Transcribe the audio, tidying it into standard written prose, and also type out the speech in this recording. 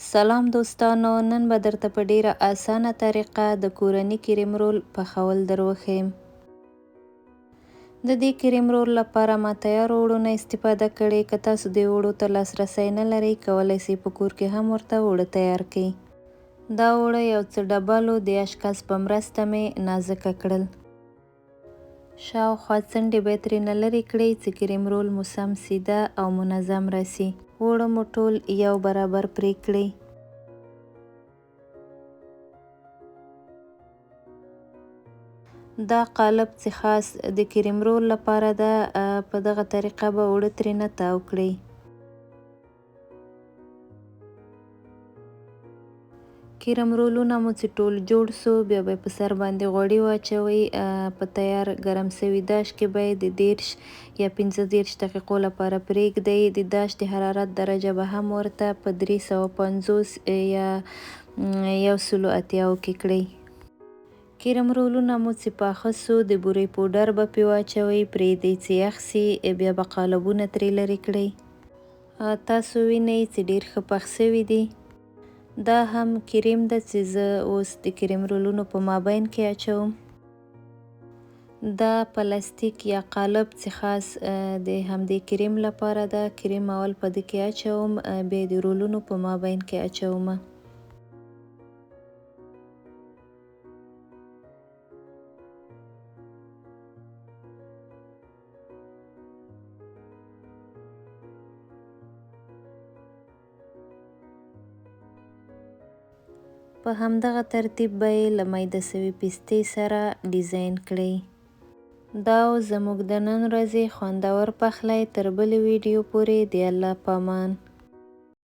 سلام دوستانو، نن به درته په ډیره اسانه طریقه د کورني کریم رول پخول در وښیم. د دې کریم رول لپاره ما تیار اوړو نه استفاده کړې. که تاسو دې اوړو ته لاسرسی نه لرئ، کولی سئ په کور کې هم ورته اوړه تیار کړئ. دا اوړه یو څه ډبلو د اشکس په مرسته مې نازکه کړل. شاوخوا څنډې به یې ترېنه لرې کړئ چې کریم رول مو سم سیده او منظم راسي. اوړه مو ټول یو برابر پرې کړئ. دا قالب چې خاص د کریم رول لپاره ده، په دغه طریقه به اوړه ترېنه تاو کړئ. کریم رولونه مو چې ټول جوړ سو، بیا به په سر باندې غوړي واچوئ. په تیار ګرم سوي داش کې به یې د 30 یا 35 دقیقو لپاره پرېږدئ. د داش د حرارت درجه به هم ورته په 350 یا 180 کې کړئ. کریم رولونه مو چې پاخه سو، د بورې پوډر به پې واچوئ، پرېږدئ چې یخ سي، بیا به قالبونه ترې لرې کړئ. تاسو وینئ چې ډېر ښه پخ سوي دي. دا هم کریم ده چې زه اوس د کریم رولونو په مابین کې اچوم. دا پلاستیک یا قالب چې خاص د همدې کریم لپاره ده، کریم اول په ده کې اچوم، بیا د رولونو په مابین کې اچوم. په همدغه ترتیب به یې له میده سوي پستې سره ډیزاین کړئ. دا و زموږ د نن ورځې خوندور پخلی. تر بلې ویډیو پورې د الله پامان.